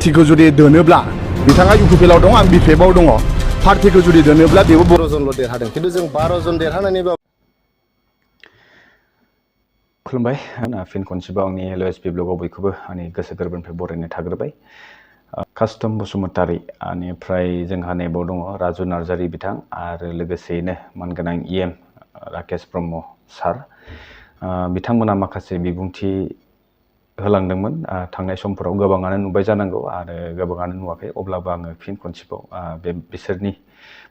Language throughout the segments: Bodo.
पार्टीखौ जुदि दोनोब्ला बिथाङा इउपिपिएलआव दं आं बिपिएफआव दङ पार्टीखौ जुदि दोनोब्ला बेबो 12 जनल' देरहादों खिन्थु जों 12 जन देरहानायनि खुलुमबाय फिन खनसेबाव आंनि हेल'एसबि ब्लगाव बयखौबो आंनि गोसो गोरबोनिफ्राय बरायनाय थाग्रोबाय कास्टम बसुमतारी बेनिफ्राय जोंहा नैबाव दङ राजु नार्जारी बिथां आरो लोगोसेयैनो मानगोनां इएम राकेश ब्रह्म सार बिथांमोना माखासे बिबुंथि होलांदोंमोन थांनाय समफोराव गोबाङानो नुबाय जानांगौ आरो गोबाङानो नुवाखै अब्लाबो आङो फिन खनसेबाव बिसोरनि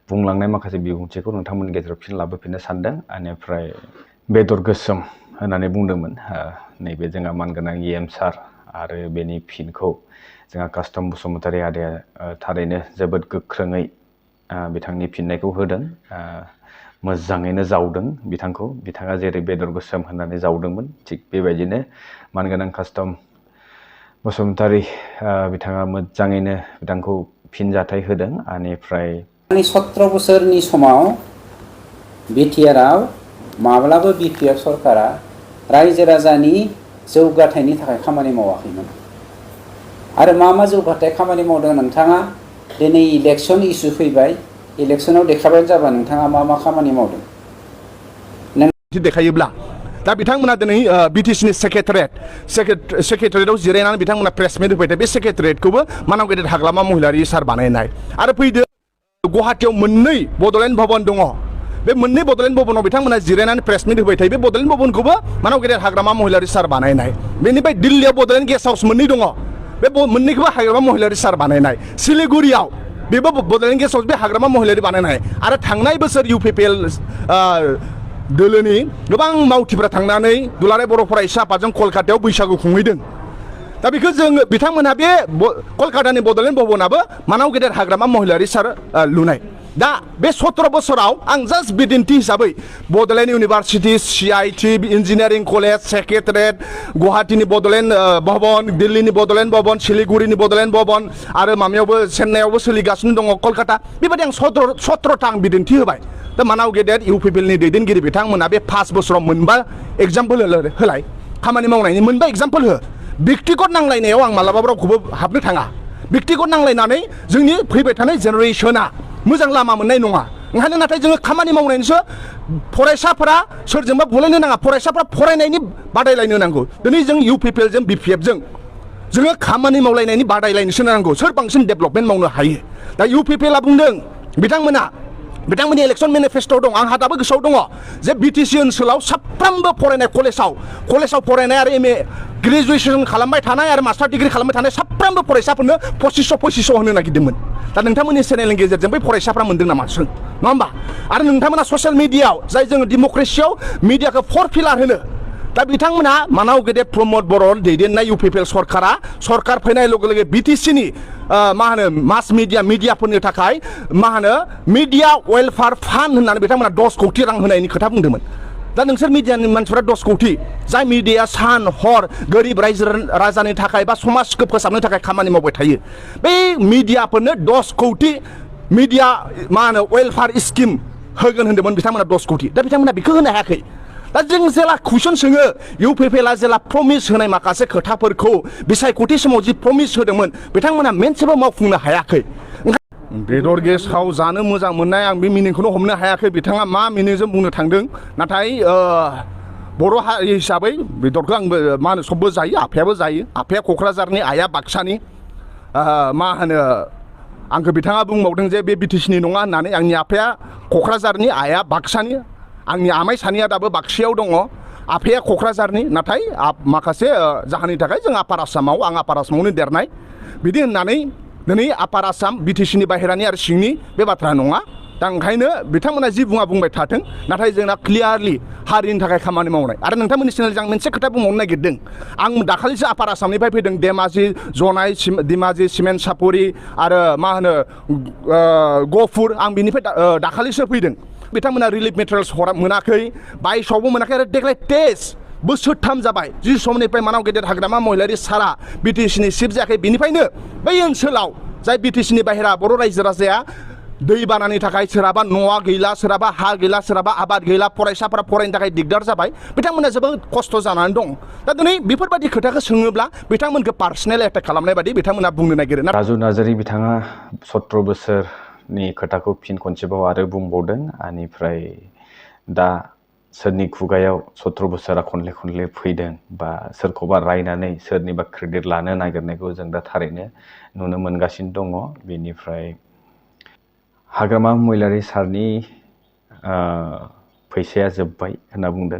बुंलांनाय माखासे बिबुंथिखौ नोंथांमोननि गेजेराव फिन लाबोफिननो सानदों बेनिफ्राय बेदर गोसोम होननानै बुंदोंमोन नैबे जोंहा मानगोनां इएम सार आरो बेनि फिनखौ जोंहा कास्टम बसुमतारी आदाया थारैनो जोबोद गोख्रोङै बिथांनि फिननायखौ होदों मोजाङैनो जावदों बिथाङा जेरै बेदर गोसोम होननानै जावदोंमोन थिग बेबायदिनो मानगोनां कास्टम बसुमतारी बिथाङा मोजाङैनो बिथांखौ फिनजाथाय होदों बेनिफ्राय 17 बोसोरनि समाव बिटिआरआव माब्लाबो बिपिएफ सरकारा रायजो राजानि जौगाथायनि थाखाय खामानि मावाखैमोन आरो मा जौगाथाय खामानि मावदों नोंथाङा दिनै इलेक्शन इस्यु फैबाय इलेक्शनाव देखाबाय जाबा नोंथाङा मा खामानि मावदों देखायोब्ला दा बिथांमोना दिनै बिटिसिनि सेक्रेटारियेटआव जिरायनानै बिथांमोना प्रेस मिट होबाय बे सेक्रेटारियेटखौबो मानाव गेदेर हाग्रामा महिलारि सार बानायनाय आरो फैदो गुवाहाटीयाव मोननै बड'लेण्ड भवन दङ बे मोननै बड'लेण्ड भवनाव बिथांमोना जिरायनानै प्रेस मिट होबाय थायो बे बड'लेण्ड भवनखौबो मानाव गेदेर हाग्रामा महिलारि सार बानायनाय बेनिफ्राय दिल्लीयाव बड'लेण्ड गेस्ट हाउस मोननै दङ बे मोननैखौबो हाग्रामा महिलारि सार बानायनाय सिलिगुरियाव बेबो बड'लेण्ड गेस्ट हाउस बे हाग्रामा महिलारि बानायनाय आरो थांनाय बोसोर इउपिपिएल दोलोनि गोबां मावथिफोरा थांनानै दुलाराय बर' फरायसा आफादजों कलकातायाव बैसागु खुंहैदों दा बेखौ जों बिथांमोनहा बे कलकातानि बड'लेण्ड भवनाबो मानाव गेदेर हाग्रामा महिलारि सार लुनाय दा बे 17 बोसोराव आं जास्ट बिदिन्थि हिसाबै Bodoland university CIT engineering college secretariat गुवाहाटीनि बड'लेण्ड भवन दिल्लीनि बड'लेण्ड भवन सिलिगुरिनि बड'लेण्ड भवन आरो माबायावबो चेन्नाइआवबो सोलिगासिनो दङ कलकाता बेबायदि आं 17था आं बिदिन्थि होबाय दा मानाव गेदेर इउपिपिएलनि दैदेनगिरि बिथांमोना बे 5 बोसोराव मोनबा एग्जाम्पल होलाय खामानि मावनायनि मोनबा एग्जाम्पल हो व्यक्तिगत नांलायनायाव आं मालाबाबो रावखौबो हाबनो थाङा व्यक्तिगत नांलायनानै जोंनि फैबाय थानाय जेनेरेसना मोजां लामा मोननाय नङा ओंखायनो नाथाय जोङो खामानि मावनायनिसो फरायसाफोरा सोरजोंबा बुलायनो नाङा फरायसाफोरा फरायनायनि बादायलायनो नांगौ दिनै जों इउपिपिएलजों बिपिएफजों जोङो खामानि मावलायनायनि बादायलायनोसो नांगौ सोर बांसिन डेभेलपमेन्ट मावनो हायो दा इउपिपिएलआ बुंदों बिथांमोननि इलेक्शन मेनिफेस्ट'आव दं आंहा दाबो गोसोआव दङ जे बिटिसि ओनसोलाव साफ्रोमबो फरायनाय कलेजाव फरायनाय आरो एमए ग्रेजुवेसन खालामबाय थानाय आरो मास्टार डिग्री खालामबाय थानाय साफ्रोमबो फरायसाफोरनो 2500 होनो नागिरदोंमोन दा नोंथांमोननि चेनेलनि गेजेरजों बै फरायसाफ्रा मोनदों नामा सों नङा होमबा आरो नोंथांमोना ससियेल मिडियाआव जाय जोङो डेम'क्रेसियाव मिडियाखौ 4 पिलार होनो दा बिथांमोना मानाव गेदेर प्रमद बर' दैदेननाय इउपिपिएल सरकार फैनाय लोगो लोगो बिटिसिनि मास मिडियाफोरनि थाखाय मिडिया वेलफेयार फान्ड होननानै बिथांमोना 10 कौटि रां होनायनि खोथा बुंदोंमोन दा नोंसोर मिडियानि मानसिफोरा 10 कौटि जाय मिडिया सान हर गोरिब रायजो राजानि थाखाय बा समाजखौ फोसाबनो थाखाय खामानि मावबाय थायो बे मिडियाफोरनो 10 कौटि मिडिया वेलफेयार स्किम होगोन होनदोंमोन बिथांमोना 10 कौटि दा बिथांमोना बेखौ होनो हायाखै दा जों जेला कुइसन सोङो इउपिपिएलआ जेला प्रमिस होनाय माखासे खोथाफोरखौ बिसायख'थि समाव जि प्रमिस होदोंमोन बिथांमोना मोनसेबो मावफुंनो हायाखै बेदर गेसाव जानो मोजां मोननाय आं बे मिनिंखौनो हमनो हायाखै बिथाङा मा मिनिंजों बुंनो थांदों नाथाय बर' हारि हिसाबै बेदरखौ आंबो सबबो जायो आफायाबो जायो आफाया क'क्राझारनि आइया बाक्सानि आंखौ बिथाङा बुंबावदों जे बे बिटिसिनि नङा होननानै आंनि आफाया क'क्राझारनि आइया बाक्सानि आंनि आमाइ सानैया दाबो बाक्सायाव दङ आफाया क'क्राझारनि नाथाय माखासे जाहोननि थाखाय जों आपार आसामावनो देरनाय बिदि होननानै दिनै आपार आसाम बिटिसिनि बाहेरानि आरो सिंनि बे बाथ्रा नङा दा ओंखायनो बिथांमोना जि बुंबाय थाथों नाथाय जोंना क्लियारलि हारिनि थाखाय खामानि मावनाय आरो नोंथांमोननि चेनेलजों आं मोनसे खोथा बुंबावनो नागिरदों आं दाखालिसो आपार आसामनिफ्राय फैदों धेमाजि सिमेन्ट सापरि आरो गहपुर आं बिनिफ्राय दाखालिसो फैदों बिथांमोना रिलिफ मेटेरियल्स मोनाखै 22आवबो मोनाखै आरो देग्लाय टेस्ट बोसोरथाम जाबाय जि समनिफ्राय मानाव गेदेर हाग्रामा महिलारि सारा बिटिसिनि चिफ जायाखै बिनिफ्रायनो बै ओनसोलाव जाय बिटिसिनि बाहेरा बर' रायजो राजाया दैबानानि थाखाय सोरहाबा न'आ गैला सोरहाबा हा गैला सोरहाबा आबाद गैला फरायसाफोरा फरायनो थाखाय दिगदार जाबाय बिथांमोना जोबोद खस्थ' जानानै दं दा दिनै बेफोरबायदि खोथाखौ सोङोब्ला बिथांमोनखौ पार्सनेल एटाक खालामनाय बायदि बिथांमोना बुंनो नागिरो ना राजु नार्जारी बिथाङा 17 बोसोरनि खोथाखौ फिन खनसेबाव आरो बुंबावदों बेनिफ्राय दा सोरनि खुगायाव 17 बोसोरा खनले खनले फैदों बा सोरखौबा रायनानै सोरनिबा क्रेडिट लानो नागिरनायखौ जों दा थारैनो नुनो मोनगासिनो दङ बेनिफ्राय हाग्रामा महिलारी सारनि फैसाया जोब्बाय होनना बुंदों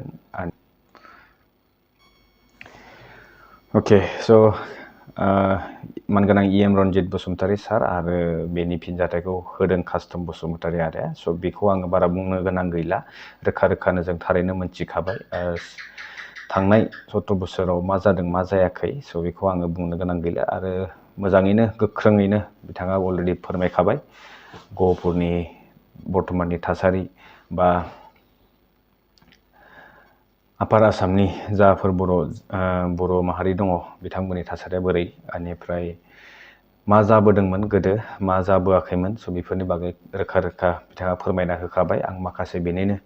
ओके स' मानगोनां EM रनजित बसुमतारी सार आरो बेनि फिनजाथायखौ होदों कास्टम बसुमतारी आरो स' बेखौ आङो बारा बुंनो गोनां गैला रोखा रोखानो जों थारैनो मोनथिखाबाय थांनाय 17 बोसोराव मा जादों मा जायाखै स' बेखौ आङो बुंनो गोनां गैला आरो मोजाङैनो गोख्रोङैनो बिथाङा अलरेडि फोरमायखाबाय गहपुरनि बर्तमाननि थासारि बा आपार आसामनि जाफोर बर' माहारि दङ बिथांमोननि थासारिया बोरै बेनिफ्राय मा जाबोदोंमोन गोदो मा जाबोआखैमोन स' बेफोरनि बागै रोखा रोखा बिथाङा फोरमायना होखाबाय आं माखासे बेनिनो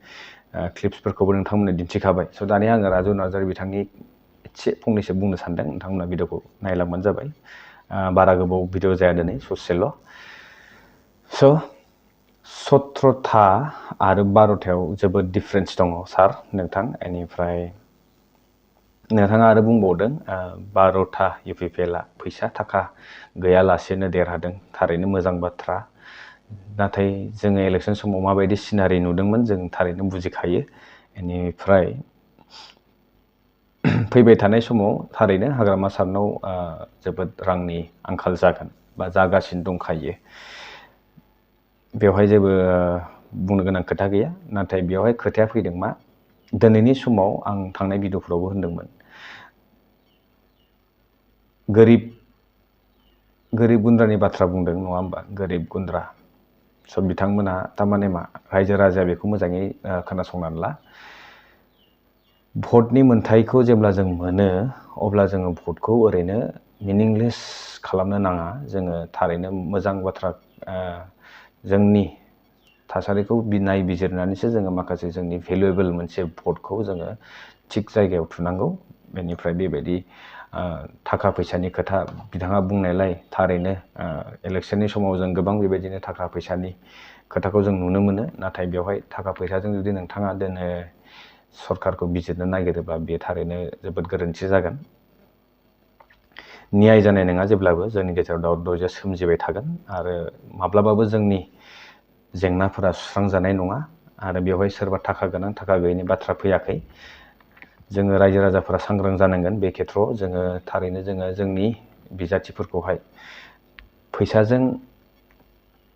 क्लिप्सफोरखौबो नोंथांमोननो दिन्थिखाबाय स' दानिया आङो राजु नार्जारी बिथांनि एसे फंनैसो बुंनो सानदों नोंथांमोना भिडिअखौ नायलांबानो जाबाय बारा गोबाव भिडिअ जाया दिनै ससेल' स' 17था आरो 12थायाव जोबोद डिफारेन्स दङ सार नोंथां बेनिफ्राय नोंथाङा आरो बुंबावदों 12था UPPLआ फैसा थाखा गैयालासेनो देरहादों थारैनो मोजां बाथ्रा नाथाय जोङो इलेक्सन समाव माबायदि सिनारि नुदोंमोन जों थारैनो बुजिखायो बेनिफ्राय फैबाय थानाय समाव थारैनो हाग्रामा सारनाव जोबोद रांनि आंखाल जागोन बा जागासिनो दंखायो बेवहाय जेबो बुंनो गोनां खोथा गैया नाथाय बेवहाय खोथाया फैदों मा दिनैनि समाव आं थांनाय भिडिअफोरावबो होनदोंमोन गोरिब गुन्द्रानि बाथ्रा बुंदों नङा होमबा गोरिब गुन्द्रा स' बिथांमोना थारमाने मा रायजो राजाया बेखौ मोजाङै खोनासंनानै ला भटनि मोन्थायखौ जेब्ला जों मोनो अब्ला जोङो भटखौ ओरैनो मिनिंलेस खालामनो नाङा जोङो थारैनो मोजां बाथ्रा जोंनि थासारिखौ नायबिजिरनानैसो जोङो माखासे जोंनि भेलुएबल मोनसे भटखौ जोङो थिग जायगायाव थुनांगौ बेनिफ्राय बेबायदि थाखा फैसानि खोथा बिथाङा बुंनायलाय थारैनो इलेक्सननि समाव जों गोबां बेबायदिनो थाखा फैसानि खोथाखौ जों नुनो मोनो नाथाय बेवहाय थाखा फैसाजों जुदि नोंथाङा दिनै सरकारखौ बिजिरनो नागिरोब्ला बे थारैनो जोबोद गोरोन्थि जागोन न्याय जानाय नङा जेब्लाबो जोंनि गेजेराव दावराव दावसिया सोमजिबाय थागोन आरो माब्लाबाबो जोंनि जेंनाफोरा सुस्रांजानाय नङा आरो बेवहाय सोरबा थाखा गोनां थाखा गैयैनि बाथ्रा फैयाखै जोङो रायजो राजाफोरा सांग्रां जानांगोन बे खेथ्रआव जोङो थारैनो जोङो जोंनि बिजाथिफोरखौहाय फैसाजों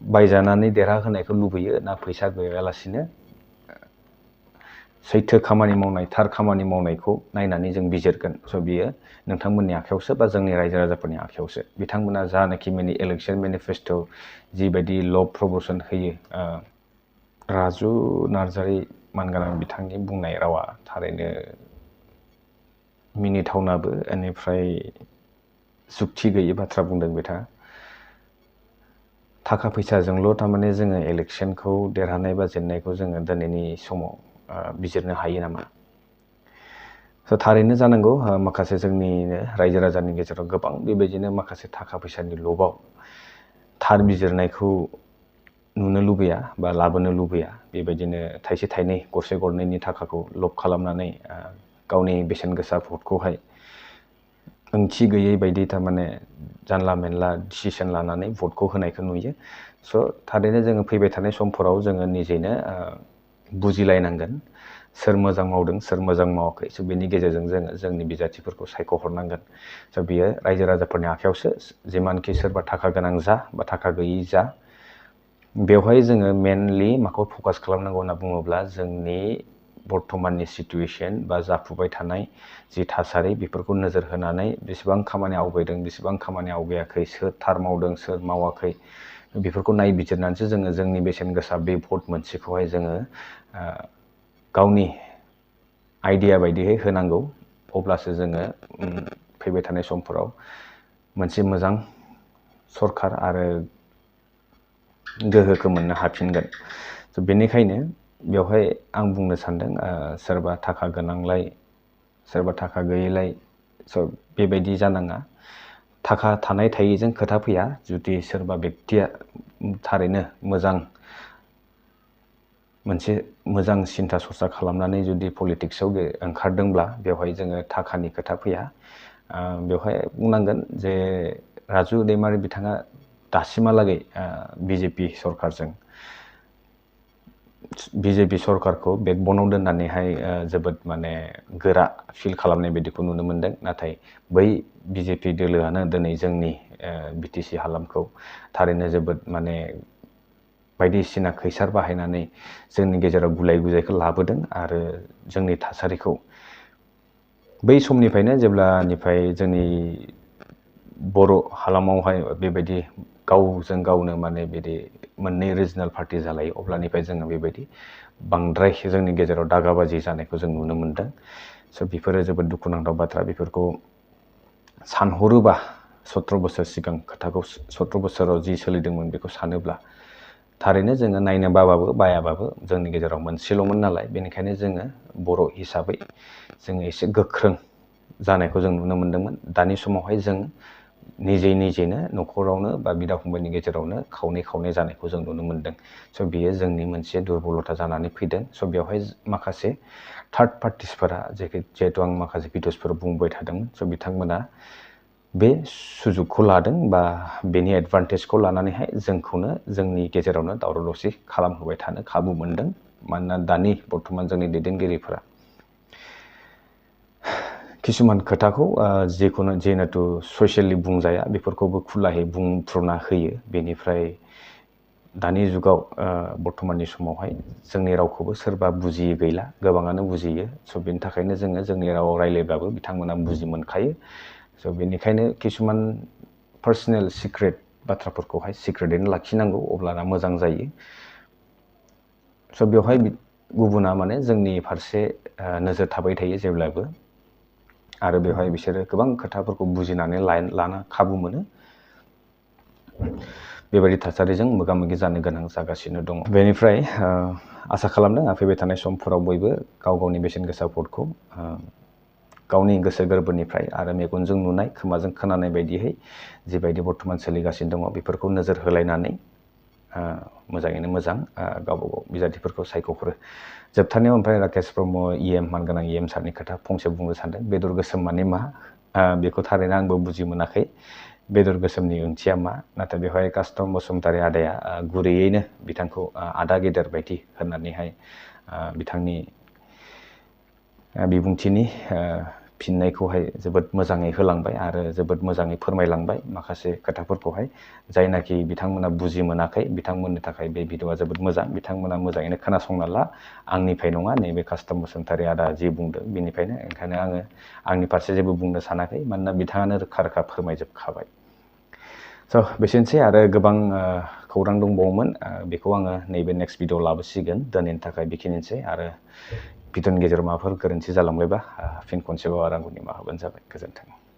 बायजानानै देरहाहोनायखौ लुबैयो ना फैसा गैयालासिनो सैथो खामानि मावनाय थार खामानि मावनायखौ नायनानै जों बिजिरगोन स' बियो नोंथांमोननि आखायावसो बा जोंनि रायजो राजाफोरनि आखायावसो बिथांमोना जानाखि इलेक्सन मेनिफेस्ट'आव जिबायदि लब प्रम'सन होयो राजु नार्जारी मानगोनां बिथांनि बुंनाय रावा थारैनो मिनिथावनाबो बेनिफ्राय जुक्ति गैयै बाथ्रा बुंदों बिथाङा थाखा फैसाजोंल' थारमाने जोङो इलेक्सनखौ देरहानाय बा जेननायखौ जोङो दिनैनि समाव बिजिरनो हायो नामा स' थारैनो जानांगौ माखासे जोंनिनो रायजो राजानि गेजेराव गोबां बेबायदिनो माखासे थाखा फैसानि लबाव थार बिजिरनायखौ नुनो लुबैया बा लाबोनो लुबैया बेबायदिनो थाइसे थाइनै गरसे गरनैनि थाखाखौ लब खालामनानै गावनि बेसेन गोसा भटखौहाय ओंथि गैयै बायदि थारमाने जानला मेनला डिसिसन लानानै भटखौ होनायखौ नुयो स' थारैनो जोङो फैबाय थानाय समफोराव जोङो निजेनो बुजिलायनांगोन सोर मोजां मावदों सोर मोजां मावाखै स' बेनि गेजेरजों जोङो जोंनि बिजाथिफोरखौ सायख'हरनांगोन स' बियो रायजो राजाफोरनि आखायावसो जिमानखि सोरबा थाखा गोनां जा बा थाखा गैयि जा बेवहाय जोङो मेनलि माखौ फकास खालामनांगौ होनना बुङोब्ला जोंनि बर्तमाननि सिटुएसन बा जाफुबाय थानाय जि थासारि बेफोरखौ नोजोर होनानै बेसेबां खामानि आवगायदों बेसेबां खामानि आवगायाखै सोर थार मावदों सोर मावाखै बेफोरखौ नायबिजिरनानैसो जोङो जोंनि बेसेन गोसा बे भट मोनसेखौहाय जोङो गावनि आइडिया बायदियै होनांगौ अब्लासो जोङो फैबाय थानाय समफोराव मोनसे मोजां सरकार आरो गोहोखौ मोननो हाफिनगोन। स' बेनिखायनो बेवहाय आं बुंनो सानदों सोरबा थाखा गोनांलाय सोरबा थाखा गैयैलाय स' बेबायदि जानाङा। थाखा थानाय थायैजों खोथा फैया। जुदि सोरबा बेक्तिया थारैनो मोनसे मोजां सिन्था सरसा खालामनानै जुदि पलिटिक्सआव ओंखारदोंब्ला बेवहाय जोङो थाखानि खोथा फैया। बेवहाय बुंनांगोन जे राजु दैमारि बिथाङा दासिमहालागै बिजेपि सरकारखौ बेकबनाव दोननानैहाय जोबोद माने गोरा फिल खालामनाय बायदिखौ नुनो मोनदों। नाथाय बै बिजेपि दोलोआनो दिनै जोंनि बिटिसि हालामखौ थारैनो जोबोद माने बायदिसिना खैसार बाहायनानै जोंनि गेजेराव गुलाय गुजायखौ लाबोदों आरो जोंनि थासारिखौ बै समनिफ्रायनो जेब्लानिफ्राय जोंनि बर' हालामावहाय बेबायदि गावजों गावनो माने बिदि मोननै रिजनेल पार्टि जालायो अब्लानिफ्राय जोङो बेबायदि बांद्राय जोंनि गेजेराव दागाबाजि जानायखौ जों नुनो मोनदों। स' बेफोरो जोबोद दुखुनांथाव बाथ्रा। बेफोरखौ सानहरोबा 17 बोसोर सिगां खोथाखौ 17 बोसोराव जि सोलिदोंमोन बेखौ सानोब्ला थारैनो जोङो नायनो बायाबाबो जोंनि गेजेराव मोनसेल'मोन नालाय, बेनिखायनो जोङो बर' हिसाबै जोङो एसे गोख्रों जानायखौ जों नुनो मोनदोंमोन। दानि समावहाय जों निजेनो न'खरावनो बा बिदा फंबायनि गेजेरावनो खावनै जानायखौ जों नुनो मोनदों। स' बेयो जोंनि मोनसे दुरबलथा जानानै फैदों। स' बेवहाय माखासे थार्ड पार्टिसफोरा जिहेतु आं माखासे भिडिअसफोर बुंबाय थादोंमोन, स' बिथांमोना बे सुजुगखौ लादों बा बेनि एडभान्टेजखौ लानानैहाय जोंखौनो जोंनि गेजेरावनो दावराव दावसि खालामहोबाय थानो खाबु मोनदों। मानोना दानि बर्थमान जोंनि दैदेनगिरिफोरा किसुमान खोथाखौ जेहेतु ससियेलि बुंजाया बेफोरखौबो खुलायै बुंफ्रुना होयो। बेनिफ्राय दानि जुगाव बर्थमाननि समावहाय जोंनि रावखौबो सोरबा बुजियै गैला, गोबाङानो बुजियो। स' बेनि थाखायनो जोङो जोंनि रावाव रायज्लायब्लाबो बिथांमोना बुजि मोनखायो। स' बेनिखायनो किसुमान पार्सनेल सिक्रेट बाथ्राफोरखौहाय सिक्रेटैनो लाखिनांगौ, अब्लाना मोजां जायो। स' बेवहाय गुबुना माने जोंनि फारसे नोजोर थाबाय थायो जेब्लाबो, आरो बेवहाय बिसोरो गोबां खोथाफोरखौ बुजिनानै लानो खाबु मोनो। बेबायदि थासारिजों मोगा मोगि जानो गोनां जागासिनो दङ। बेनिफ्राय आसा खालामदों फैबाय थानाय समफोराव बयबो गाव गावनि बेसेन गोसा भटखौ गावनि गोसो गोरबोनिफ्राय आरो मेगनजों नुनाय खोमाजों खोनानाय बायदियै जिबायदि बर्थमान सोलिगासिनो दङ बेफोरखौ नोजोर होलायनानै मोजाङैनो मोजां गावबा गाव बिजाथिफोरखौ सायख'हरो। जोबथारनायाव ओमफ्राय राकेश ब्रह्म मानगोनां सारनि खोथा फंसे बुंनो सानदों। बेदर गोसोम माने मा? बेखौ थारैनो आंबो बुजि मोनाखै। बेदर गोसोमनि ओंथिया मा? नाथाय बेवहाय कास्टम बसुमतारी आदाया गुरैयैनो बिथांखौ आदा गेदेर बायदि होननानैहाय बिथांनि बिबुंथिनि फिननायखौहाय जोबोद मोजाङै होलांबाय आरो जोबोद मोजाङै फोरमायलांबाय माखासे खोथाफोरखौहाय। जायनाखि बिथांमोना बुजि मोनाखै बिथांमोननि थाखाय बे भिडिअआ जोबोद मोजां। बिथांमोना मोजाङैनो खोनासंना ला। आंनिफ्राय नङा, नैबे कास्टम बसुमतारी आदा जि बुंदों बेनिफ्रायनो। ओंखायनो आङो आंनि फारसे जेबो बुंनो सानाखै, मानोना बिथाङानो रोखा रोखा फोरमायजोबखाबाय। स' बेसेनोसै, आरो गोबां खौरां दंबावोमोन, बेखौ आङो नैबे नेक्स्ट भिडिअ लाबोसिगोन। दिनैनि थाखाय बेखिनिसै, आरो भिडिअनि गेजेराव माबाफोर गोरोन्थि जालांबायबा फिन खनसेबाव आरो आंखौ निमाहा होबानो जाबाय। गोजोन्थों।